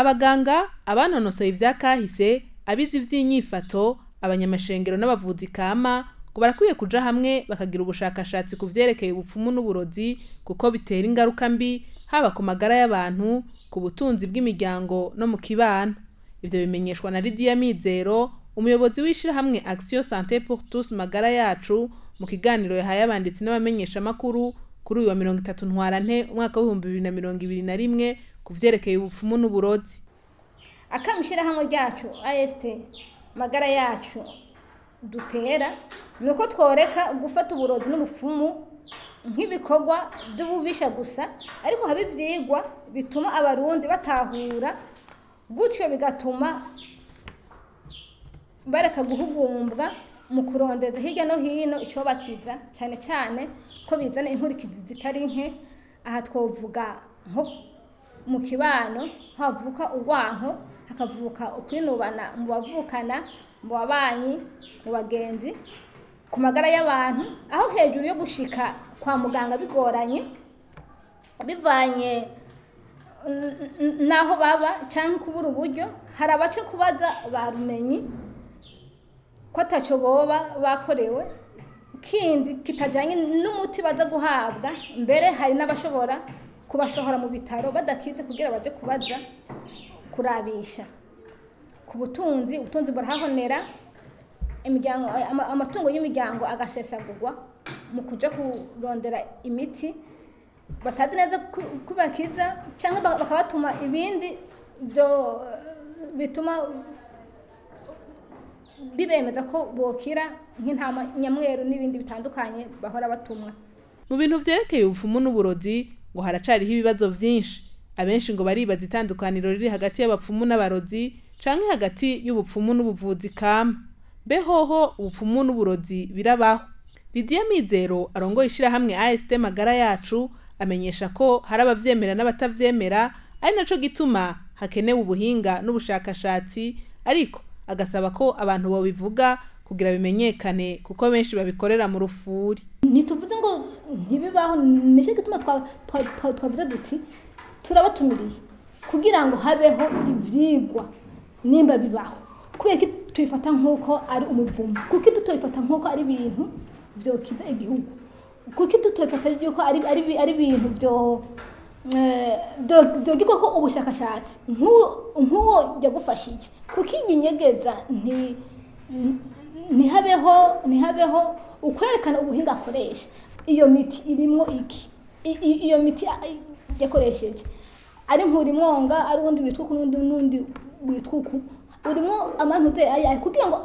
Abaganga, abanonosoye ivya kahise, abize ivy'inyifato, abanyamashengero n'abavuzi kama ngo barakwiye kuja hamwe bakagira ubushakashatsi ku vyerekeye ubupfumu n'uburozi, kuko bitera ingaruka mbi haba ku magara y'abantu, ku butunzi bw'imiryango no mu kibano. Ivyo bimenyeshwa na Lydia Mizero, umuyobozi w'ishirahamwe Action Santé pour tous Magara Yacu, mu kiganiro yahaye abanditsi n'abamenyeshamakuru kuri uyu wa 30 Ntwarante umwaka w'2021 ku vyerekeye ubupfumu n'uburozi. Akamo ishyirahamwe ryacu AST Magara Yacu dutera ni uko tworeka gufata uburozi n'ubupfumu nk'ibikorwa by'ububisha gusa, ariko haba ivyigwa bituma Abarundi batahura, gutyo bigatuma bareka guhugumbwa mu kurondeza hirya no hino icobakiza, cyane cyane ko bizana inkurikizi zitari nke. Aha twovuga nko mu kibano havuka urwanko, hakavuka ukwinubana mu bavukana, mu babanyi, mu bagenzi, ku magara y'abantu, aho hejuru yo gushika kwa muganga bigoranye bivanye n'aho baba cyangwa kubura uburyo. Hari abace kubaza ba rumenyi ko ataco boba bakorewe kindi kitajanye n'umuti baza guhabwa. Mbere hari n'abashobora kubasohora mu bitaro badakize kugira baje kubaza kurabisha. Ku butunzi, ubutunzi burahahonera, imiryango, amatungo y'imiryango agasesagurwa mu kuja kurondera imiti batazi neza ko bakiza, cyangwa bakabatuma ibindi byo bituma bibemeza ko bokira, nk'intama nyamweru n'ibindi bitandukanye bahora batumwa. Mu bintu vyerekeye ubupfumu n'uburozi ngo haracariho ibibazo vyinshi. Abenshi ngo baribaza itandukaniro riri hagati y'abapfumu n'abarozi, canke hagati y'ubupfumu n'ubuvuzi kama. Mbe hoho ubupfumu n'uburozi birabaho? Lidiya Mizero arongoye ishirahamwe AST Magara Yacu amenyesha ko hari abavyemera n'abatavyemera, ari naco gituma hakenewe ubuhinga n'ubushakashatsi, ariko agasaba ko abantu bobivuga kugira bimenyekane, kuko benshi babikorera mu rufuri. Ntituvuze ngo ntibibaho. Nicyo gituma twavuze duti turabatumiriye kugira ngo habeho ivyigwa nimba bibaho. Kubera ko tubifata nk'uko ari umuvumo, kuko tutobifata nk'uko ari ibintu vyokiza igihugu, kuko tutobifata yuko ari ibintu vyogirwako ubushakashatsi nk'uwo yagufashije, kuko iyinyegeza ntihabeho ukwerekana ubuhinga akoresha, iyo miti irimwo iki, iyo miti yakoresheje ari nkurimwonga, ari uwundi witwa uku n'undi witwa uku, urimwo amantuze ayahe, kugira ngo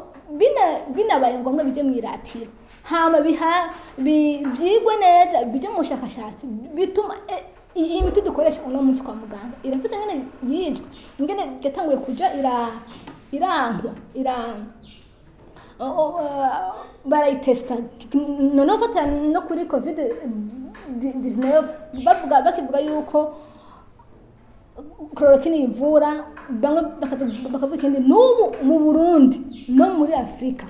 binabaye ngombwa bije mw'iratiro, hama vyigwe neza, bije mu bushakashatsi. Bituma iyi miti dukoresha uno munsi kwa muganga irafite ngene yizwe, ingene yatanguye kuja irangwa, barayitesta. Noneho fatira no kuri COVID 19, bavuga, bakivuga yuko chloroquine ivura, bamwe bakavuga ikindi. N'ubu mu Burundi no muri Afurika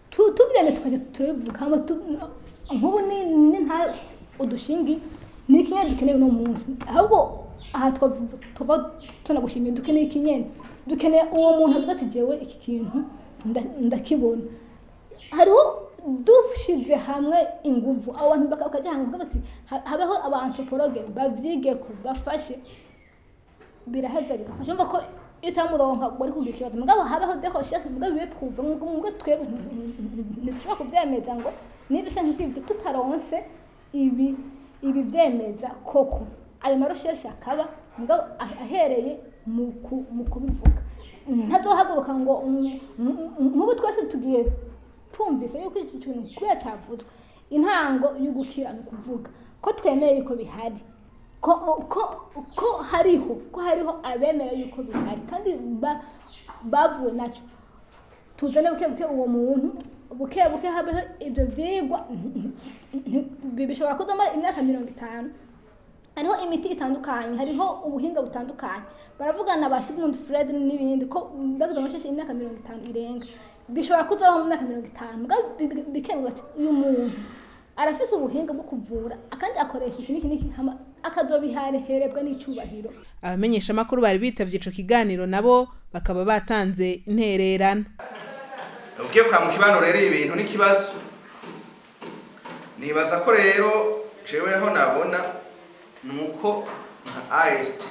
tuvyemeye tukaja turabivuga, hama nk'ubu ni nta udushingi ni ikinyene dukeneye uno munsi. Ahubwo aha tuva tunagushimiye, dukeneye ikinyene, dukeneye uwo muntu avuga ati: "Jewe iki kintu ndakibona." Hariho dushize hamwe inguvu, abo bantu bakaja hamwe bakavuga bati habeho aba anthropologue bavyigeko, bafashe, biraheza bigafasha. Umva ko iyo utamuronka wari kugira ikibazo, mugabo habeho des recherches, mugabo bibe prouvé. Ngo twebwe ntitushobora kuvyemeza ngo niba canke sivyo tutaronse ibi vyemeza koko. Ayo ma recherches akaba, mugabo ahereye mu kubivuga. Ntazohaguruka ngo nk'ubu twese tugiye tumvise yuko iki kintu kubera cavuzwe, intango y'ugukira ni ukuvuga ko twemeye yuko bihari, ko hariho abemera yuko bihari kandi bavuwe nacyo. Tuzane buke buke uwo muntu, buke buke habeho ibyo vyigwa. Bishobora kuzamara imyaka 50. Hariho imiti itandukanye, hariho ubuhinga butandukanye, baravugana ba Sigmund Freud n'ibindi ko bagize amashusho imyaka 50 irenga. Bishobora kuzaho mu myaka 50, mugabo bikemezwa ati uyu muntu arafise ubuhinga bwo kuvura kandi akoresha iki n'iki n'iki, hama. Akazobihareherebwa n'icubahiro. Abamenyeshamakuru bari bitavye ico kiganiro nabo bakaba batanze intererano. Ugiye kuraba mu kibano rero, ibintu n'ikibazo. Nibaza ko rero jeweho nabona ni uko nka AST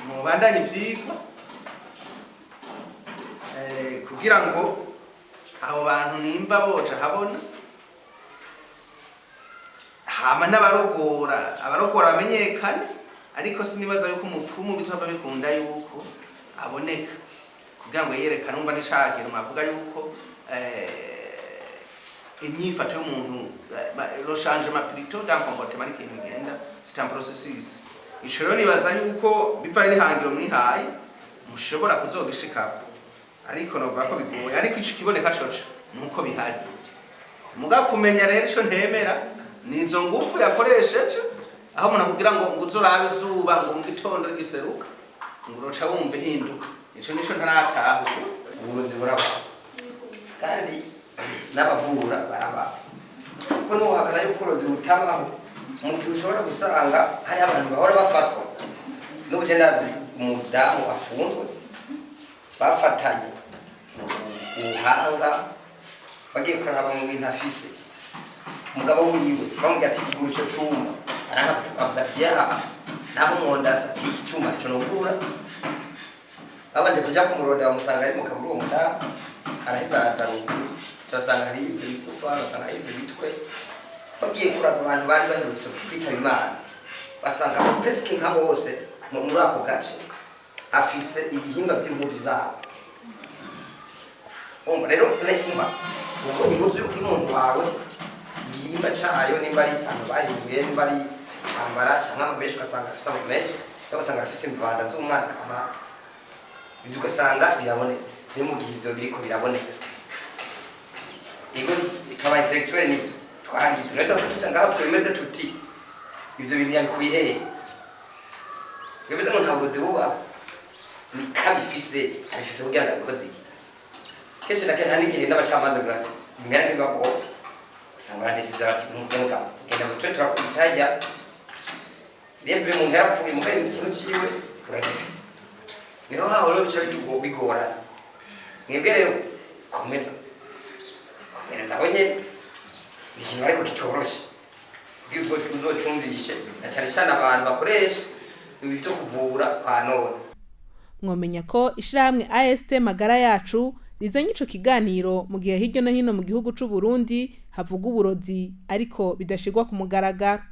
mubandanye ivyigwa kugira ngo abo bantu nimba boja habona, hama n'abarogora, abarogora bamenyekane. Ariko sinibaza yuko umupfumu bizova bikunda yuko aboneka kugira ngo yerekane. Umva, n'icaha kintu mwavuga yuko imyifato y'umuntu, le changement plutôt d'un comportement, ari ikintu bigenda, c'est un processus. Ico rero nibaza yuko bivaye n'ihangiro mwihaye mushobora kuzogishikako, ariko novuga ko bigoye. Ariko ico kiboneka coco nuko bihari. Muga kumenya rero, ico ntemera ni izo nguvu yakoresheje, aho umuntu akubwira ngo uzorabe izuba ngo mu gitondo rigiseruka, ngo uroca wumva ihinduka. Ico nico ntaratahura. Uburozi buraba, kandi n'abavura baraba, kuko n'uhakana yuko uburozi butabaho mu gihe ushobora gusanga hariho abantu bahora bafatwa. N'ubu je ndazi umudamu afunzwe bafatanye ubuhanga, bagiye kuraba mu bintu afise, umugabo wiwe bamubwira ati: "Gura ico cuma." Aranka, avuga ati: "Yaha, naho mwondasa iki cuma ico nogura." Babanje kuja kumurondera, bamusanga ari mu kaburi. Uwo mudamu araheza araza ruguru, turasanga hari ivyo bigufa, basanga hari ivyo bitwe. Bagiye kuraba abantu bari baherutse kwitaba Imana, basanga presque nka bose muri ako gace afise ibihimba vy'impuzu zabo. Umva rero, umva, urabona impuzu y'umuntu wawe, igihimba cayo, nimba ari ahantu bahinduye, nimba ari kwambara canke amamenshi, ugasanga afise amamenshi, cyangwa ugasanga afise imvanda z'umwana kamara. Ivyo ugasanga birabonetse. Niyo mu gihe ivyo biriko biraboneka, ego, twaba intellectuel, nivyo twarize. Rero tuja ngaho twemeze tuti ivyo bintu yabikuye hehe? Twemeze ngo ntabwo zibubaho, ni kabifise, abifise kugira ngo abikoze iki? Kenshi na kenshi hari n'igihe n'abacamanza bimera nk'ibibagora, usanga baradesize bati: "Mugabo genda mutwe turakubise hajya rero umuntu yarapfuye, mugabo ikintu ciwe uragifise." Niho haho rero bica bigorana. Mwebwe rero komeza, komereza aho nyene. Ni ikintu ariko kitoroshe kugira uzocumvishe na cane cane abantu bakoresha ibi vyo kuvura kwa none. Mwomenya ko ishirahamwe AST Magara Yacu rizanye ico kiganiro mu gihe hirya no hino mu gihugu c'u Burundi havuga uburozi, ariko bidashirwa ku mugaragaro.